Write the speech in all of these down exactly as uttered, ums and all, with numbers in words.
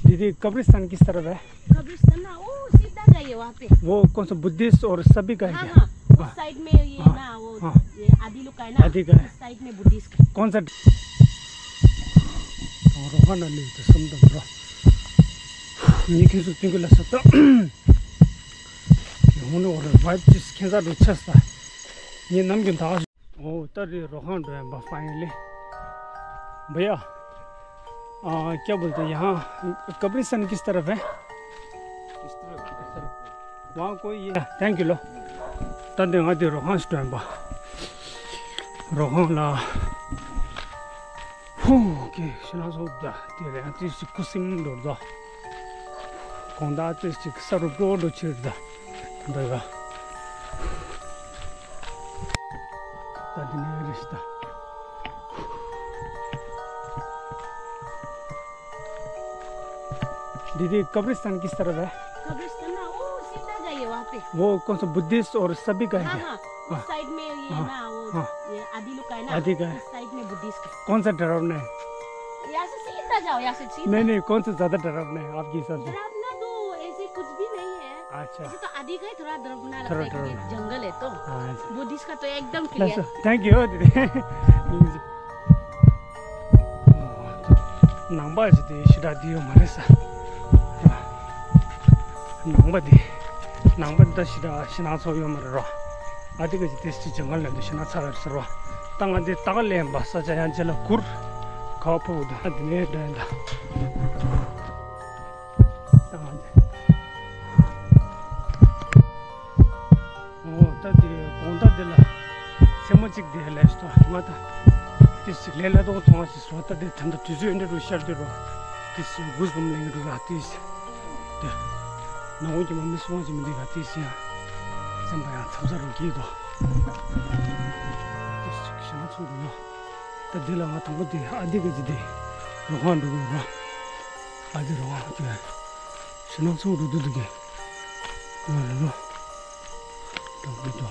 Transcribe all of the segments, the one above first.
दीदी, कब्रिस्तान किस तरफ है? कब्रिस्तान ना, वो सीधा जाइए वहाँ पे। वो कौन सा, बुद्धिस्ट और सभी का है हाँ, क्या? हाँ, उस हाँ। साइड में ये हाँ, ना, वो हाँ। ये आदि लोग का है ना, आदि का है। उस साइड में बुद्धिस्ट का। कौन सा? रोहाना ले तो समदम रो। ये किस तुम को लसता? ये होने और वाइब जिस खेजा दो छस्ता। ये नम के दास। ओ, तरी रोहान दो है बा, फाइनली। भैया, आ, क्या बोलते हैं यहाँ, कब्रिस्तान किस तरफ है? किस तरफ? किस तरफ? वहाँ कोई ये, थैंक यू लो। तंदे वहाँ दे रोहान स्टोन बा। रोहान ला। हूँ, के, सुना सो दा, तेरे यहाँ तीस कुसिंग डोर दा। कौन दा तीस चिक सर डोर डो चिर दा। भैया। ད་འདི་ནས་རེད་ཤི་ད། दीदी, कब्रिस्तान किस तरफ है? कब्रिस्तान ना, वो सीधा जाइए वहाँ पे। वो कौन सा, बुद्धिस्ट और सभी का है हाँ, क्या? हाँ, उस हाँ। साइड में ये हाँ, ना, वो हाँ। ये आदि लोग का है ना, आदि का है। उस साइड में बुद्धिस्ट का। कौन सा डरावना है? यहाँ से सीधा जाओ, यहाँ से सीधा। नहीं, नहीं, कौन सा ज्यादा डरावना है आपके हिसाब से? डरावना तो ऐसे कुछ भी नहीं है। अच्छा। ऐसे तो आदि का ही थोड़ा डरावना लगता थोड़ा है, क्योंकि डरावना। जंगल है तो। अच्छा। बुद्धिस्ट का तो एकदम क्लियर। थैंक यू दिदी। ནང་པ་ཅིག་དེ་ཞེ་དྲག་འདི་ཡོད་མ་རེད་ས། ནང་པ་དེ། ནང་པ་འདི་ཞེ་དྲག་ཞེ་སྣང་ཚོགས་ཡོད་མ་རེད་རོ། ཨ་དེ་ག་ཅིག་དེ་ཅིག་ཇང་གལ་ལ་འདི་ཞེ་སྣང་ཚ་བ་རེད་ཟེར་རོ། ད་ང་འདི་ད་ག་ལེན་པ་ས་ཆ་ཡང་རྗེས་ལ་གུར། ག་བ་ཕུག་འདི་ཨ་འདི་ནས་འདྲ་ཡིན་ད། ད་ང་འདི། འོ་ད་དེ་དགོང་དག་དེ་ལ་སེན་མོ་གཅིག་དེ་ལས་སུ་ང་ད་དེ་ཞིག་ལས་ལས་དོག་ཚོང་བ་ཞིག་སོ། ད་དེ་ད་ལྟ་དུས་ཚོད་ཨེ་འདྲ་རུ་ཤར་དུས་རོ། དེ་ཞིག་གུས་བུམ་ལེན་གི་འདུག་ག་དེ་ཞིག་དེ་ནང་འོང་གི་མ་མི་སོང་བ་ཞིག་མི་འདུག་ག་དེ་ཞིག་ཡང་སེམས་པ་ཡང་འཚབ་འཚབ་རུ་སྐྱེས་དོ། དེ་ཞིག་ཞེ་ན་ཚུགས་རུ་ཡོང་། ད་དེ་ལ་ང་དང་པོ་དེ་ཨ་དེ་ག་ཅི་དེ་རོ་ཁང་འགྲོ་གི་རོ། ཨ་དེ་རོ་ཁང་དེ་ཞེ་ན་ཚུགས་རུ་འདུག་འདུག་གི་ང་ལ་རོ། དང་པོ་དོ།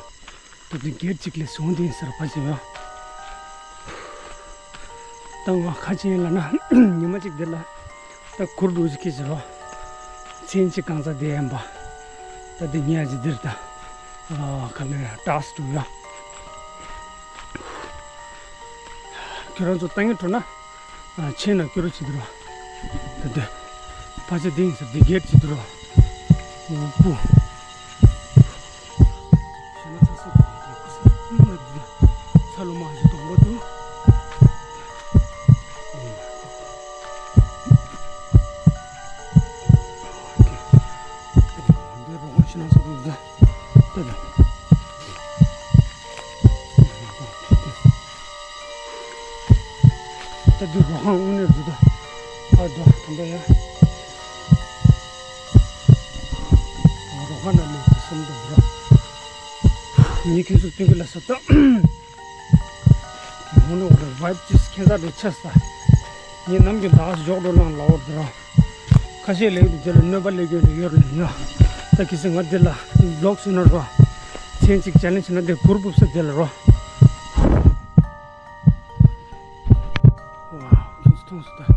ད་དུང་སྒེར་གཅིག་ལས་བཟུང་དེ་ཡིན་ཟེར་བ་ཞིག་ཡོད། ད་ང་ཁ་ཆེན་ལ་ན་ཉི་མ་གཅིག་འདི་ལ་ད་གུར་འགྲོ་ཞིག་གི་ཟེར་བ། མཚན་གཅིག་གང་ས་བསྡད་ཡིན་པ། ད་འདི་ཉལ་གྱི་འདིར་ད། ཨ་ག་ལེར་ཏྲག་སི་འགྲོ་ཡ། ཁྱོད་རང་ཚོ་ལྟ་ངན་འགྲོ་ན། ཆེན་ན་སྐྱོ་རུ་བྱེད་དུ་རོ། ད་དེ། ཕ་ཆེ་དེང་སར་དེ་སྒེར་བྱེད་དུ་རོ། འུ་པུ། ཤ་ན་ཚ་སུ་དེ་ཁུ་སུ་ན་དེ། ཚ་ལོ་མ་ཞིག་དོང་པོ་དུ། འདི་རོ་ཤ་ན་ཚ་དུ་དེ། ད་དེ། ད་དུ་རོ་ཁང་དངོས་གནས་རུ་ད། ཨ་དོ་དམ་པ་ཡ། རོ་ཁང་ན་ལུས་ཀྱི་སེམས་དང་རོ། ཉི་ཁྱེད་ཚོ་སྟོན་གི་ལ་ས་ད། ཧོ་ནོ་ར་བའི་ཅིས་ཁྱེད་ས་རུ་ཆ་ས། ཉི་ནམ་གྱི་ལག་འཇོག་འགྲོ་ལང་ལ་འོར་དུ་རོ། ཁ་ཤས་ལེགས་འདུག་དེ་ལ་གནོད་པ་ལེགས་ཡོད་ལ་ཡོད་ལ་ཡོད། ད་ཁྱེད་ཚོ་ང་འདི་ལ་ལོག་སོང་ན་རོ། མཚན་གཅིག་ཅ་ལེན་བྱས་ན་འདི་གུར་ཕུབ་ས་དེ་ལ་རོ། ཝའོ། ཁྱེད་ཚོ་མཐོང་སོང་ད།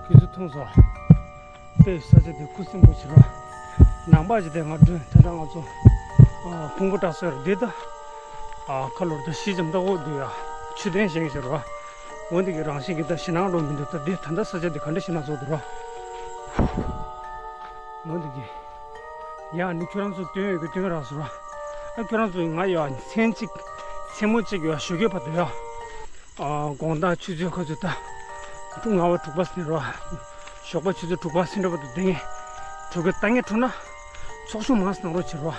ཁྱེད་ཚོ་མཐོང་སོང་། དཔེ་ས་ཆ་དེ་ཁུ་སིམ་པོ་ཞིག་རོ། ནང་པ་ཞིག་དེ་ང་སྒྲོན་དེ་འདྲ་ང་ཚོ། ཨ་ཕུང་པོ་བཀྲ་ཤིས་ར་འདི་ད། ཨ་ཁ་ལོར་ད་ཤི་ཅམ་ད་འོ་འདུག་ཡ། ཆུ་ལྡན་ཞིང་ཞིག་རོ། འོ་འདི་གི་རང་བཞིན་གྱི་ད་ཞེད་སྣང་རོ་མི་འདུག་ད་འདི་ད་ལྟ་ས་ཆ་དེ་ག་འདྲ་ཞེད་སྣང་ཚོགས་འདུག་རོ། འོ་འདི་གི། ཡ་ནི་ཁྱོད་རང་ཚོ་སྟོན་ཡོད་གི་སྟོན་རག་སོ་ར། ཨ་ཁྱོད་རང་ཚོ་ང་ཡ་མཚན་གཅིག་མཚན་མོ་གཅིག་ཡ་ཞོགས་ཀས་བར་དུ་ཡ། ཨ་དགོང་དག་ཆུ་ཚོད་ཁ་ཚོད་ད། ལྔ་པ་དྲུག་པ་ཟིན་ར། ཞོགས་པ་ཆུ་ཚོད་དྲུག་པ་ཟིན་ར་བར་དུ་བསྡད་ངེས། དྲུག་གི་ལྟ་ངན་འཕྲོ་ན། ཚོགས་ཞུགས་མང་ཙམ་གནང་རོགས་བྱེད་རོ།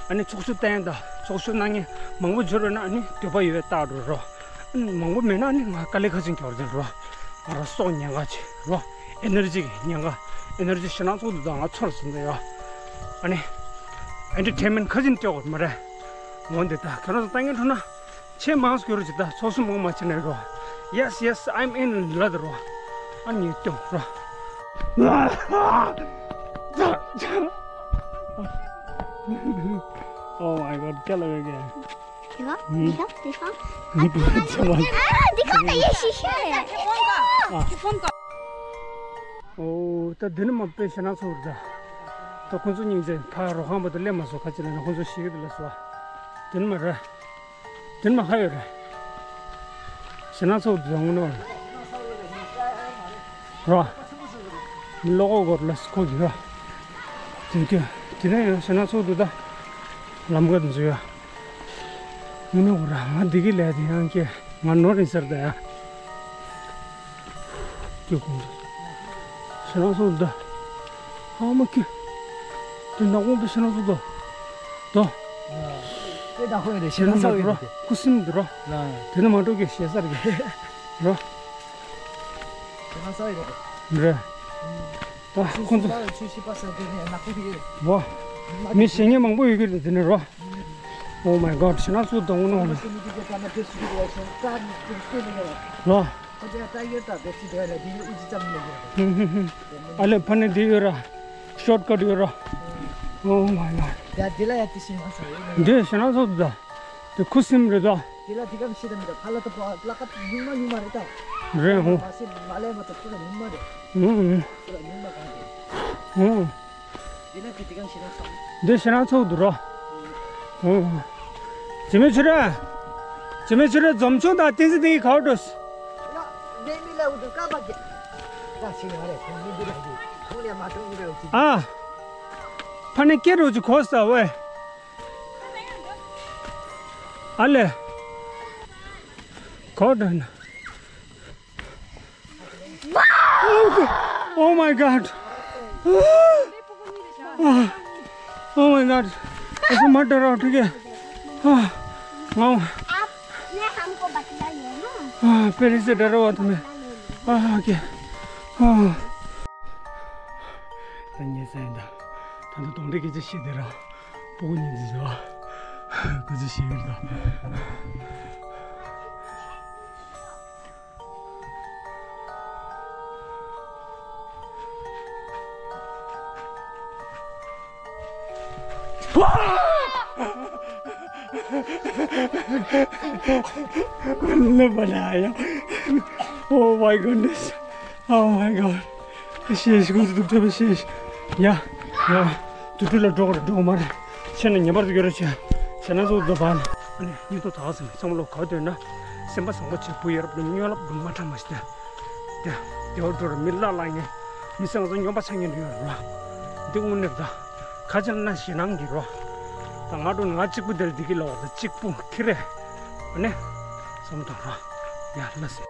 ཨ་ནི་ཚོགས་ཞུགས་བསྟན་ད་ཚོགས་ཞུགས་གནང་མཁན་མང་པོ་འབྱོར་བས་ན་ཨ་ནི་འདོད་པ་ཡོད་བཏགས་འགྲོ་རོ། མང་པོ་མེད་ན་ནི་ང་དཀའ་ལས་ཁག་ཅིག་འཁྱོར་ཟིན་རོ། ང་རང་སྲོག་ཉེན་ཁ་ཆེ་རོ། ཨེ་ནར་ཇི་གི་ཉེན་ཁ། ཨེ་ནར་ཇི་ཞེད་སྣང་ཚོགས་འདུ་དང་ང་ཚོར་ཟིན་ད་ཡོད། ཨ་ནི། ཨེན་ཊར་ཊེན་མེན་ཊི་ཁ་ཅིག་སྤྲད་དགོས་མ་རེད། འོན་ཏེ་ད་ཁྱོད་རང་ཚོ་ལྟ་ངན་འཕྲོ་ན། ཆེས་མང་སྐྱོར་གྱི་ད་ཚོགས་ཞུགས་མང་མ་བྱེད་ནས་རོ། Yes, yes, I'm in ལབ་རོ། ཨ་ནི་སྟོན་རོ། Oh my God, क्या लगेगा? देखो, देखो, देखो। हाँ, देखो, ये शीशा है। हाँ। ཨོ། ད་འདི་ནི་མ་དཔེ་ཞེད་སྣང་ཚ་བོ་རེད་ད། ད་ཁོང་ཚོ་སྙིང་རྗེ། ཕ་རོ་ཁང་བར་དུ་སླེབས་མ་སོང་། ཁ་ཅིག་ལ་ནི་ཁོང་ཚོ་ཞེད་ཀྱི་འདུག་ལབ་སོང་། འདི་ནི་མ་རེད། འདི་ནི་མ་ཧ་ཡོད་རེད། ཞེད་སྣང་ཚ་བོ་འདུག་ད་དངོས་གནས་ར། མི་ལོག་གོ་གོ་ལ་སི་ཁོ་གི་ར། དེ་དེ་དེ་ནས་ཡང་ཞེད་སྣང་ཚ་བོ་འདུག་ད། ལམ་ཁ་འདི་ཚོ་ཡ། དངོས་གནས་ར། ང་འདི་གི་ལས་དེ་ཡང་སྐྱེ། ང་ནོར་ཡིན་ཟེར་ད་ཡ། ཀྱེ་ཁོང་ཚོ། ཞེད་སྣང་ཚ་བོ་འདུག་ད། ཨ་མ་ཀྱེ། དེ་ནག་པོ་དེ་ཞེད་སྣང་ཚ་བོ་འདུག་ད། དེ་ནག་པོ་ཡོད་རེད། ཞེད་སྣང་ཚ་བོ་ཡོད་རེད། ཁུ་སིམ་འདུག་ར། དེ་ནི་མ་འགྲོ་གི་ཞེད་ས་རེད་ར། ཞེད་སྣང་ཚ་བོ་ཡོད་རེད། རེད། ད་ཁོང་ཚོ། ཆུ་ཤི་པ་ས་དེ་ནས་ནག་པོ་ཡོད་རེད། ཝ། མི་ཞེད་མཁན་མང་པོ་ཡོད་ཀྱི་རེད་དེ་ནི་ར། Oh my god, ཞེད་སྣང་ཚ་བོ་འདུག་ད་དངོས་གནས་ར། ལ། ཁོ་ཚོ་ཡ་ཏ་ཡེར་དང་བེ་ཚི་དེ་ལ་དེ་ཡི་ཨུ་ཅི་ཙམ་མི་ཡོད་རེད། ཧུམ་ཧུམ་ཧུམ། ཨ་ལས་ཕ་ནས་འདི་ཡོད་ར། ཤོར་ཀཊ་ཡོད་ར། Oh my god. ཡ་འདི་ལ་ཡ་དེ་ཞེད་སྣང་ཚ་བོ་ཡོད་རེད། འདི་ཞེད་སྣང་ཚ་བོ་འདུག་ད། དེ་ཁུ་སིམ་རེད་ད། དེ་ལ་དེ་ག་མི་ཤེས་དམ་ད། ཕ་ལ་ད་པ་ལ་ཀ་ཉུང་མ་ཉུང་མ་རེད་ད། རེད་ཧོ། མ་སེ་མ་ལས་མ་ད་ཁུ་ལ་ཉུང་མ་རེད། ཧུམ་ཧུམ། ཁུ་ལ་ཉུང་མ་གང་རེད། ཧུམ། དེ་ལ་དེ་དེ་ག་མི་ཤེས་ན་སམ། འདི་ཞེད་སྣང་ཚ་བོ་འདུག་ར། ཧུམ། ཇི་མེ་ཆུ་ར། ཇི་མེ་ཆུ་ར་འཛོམས་ཆུང་དང་བསྟན་འཛིན་དེ་གི་ཁ་བ་འགྲོ། ཡ། ནེ་མི་ལ་འུ་དུ་ཀ་པ་ཀྱེ། ད་ཤི་ང་རེད། ཁོང་མི་འདི་ར་གི་ཁོང་ལས་མ་ཐོང་གི་ར་འུ་ཅི། ཨ། ཕ་ནས་སྐད་རོ་ཅིག་གོ་ས་ཝེ། ཨ་ལེ། གོ་དོན། Oh my god. Oh my god. ऐसे मत डराओ, ठीक है? हाँ। हाँ। आप, मैं हमको बतलाइए ना। हाँ, पहले से डरा हुआ था मैं। हाँ, ओके। हाँ। ད་ངས་ཟ་ཡིན་ད། ད་ད་གདོང་འདྲེ་སྐད་ཆ་བཤད་དེ་ར། སྤུ་གུ་གཉིས་འཛིན་བྱ། སྐུ་ཚེ་ཞིག་ཡོད་ད། Oh my goodness. Oh my god. ཤེས་ཤིག་ཁོང་ཚོ་སྡུག་ཐབས་ཤེས་ཤིག་ཡ། ཡ། དུ་དུ་ལ་འགྲོ་གར་འགྲོ་མ་རེད། ཆེ་ན་ཉེ་བར་དུ་ཡོད་རེད་ཆེ། ཆེ་ན་སོ་སྡུག་བ་ལ། ཨ་ནི་ཡིད་དུ་དག་ཟིན་ཚང་མ་ལོ་ག་དོན་ན། སེམས་པ་བཟང་པོ་བྱེད། བུ་ཡར་བླུག་སྨྱོན་ལ་བུ་མ་ཁྲམ་མ་ཤི་ཏེ། དེ་དེ་བ་འགྲོ་ར་མི་ལ་ལ་ངེ། མི་སེམས་ཚོ་སྨྱོན་པ་ཆགས་ངེ་འདུག་ཡོད་ར། འདི་དངོས་གནས་ད། ཁ་ཆེ་ན་ཞེད་སྣང་གི་ར། ད་ང་འགྲོ་ནི་ང་གཅིག་པུ་དེར་འདི་གི་ལ་བ་ད་གཅིག་པུ་ཁི་རེ། ཨ་ནི། བསམ་དང་ར། ཡ་ལ་སེ།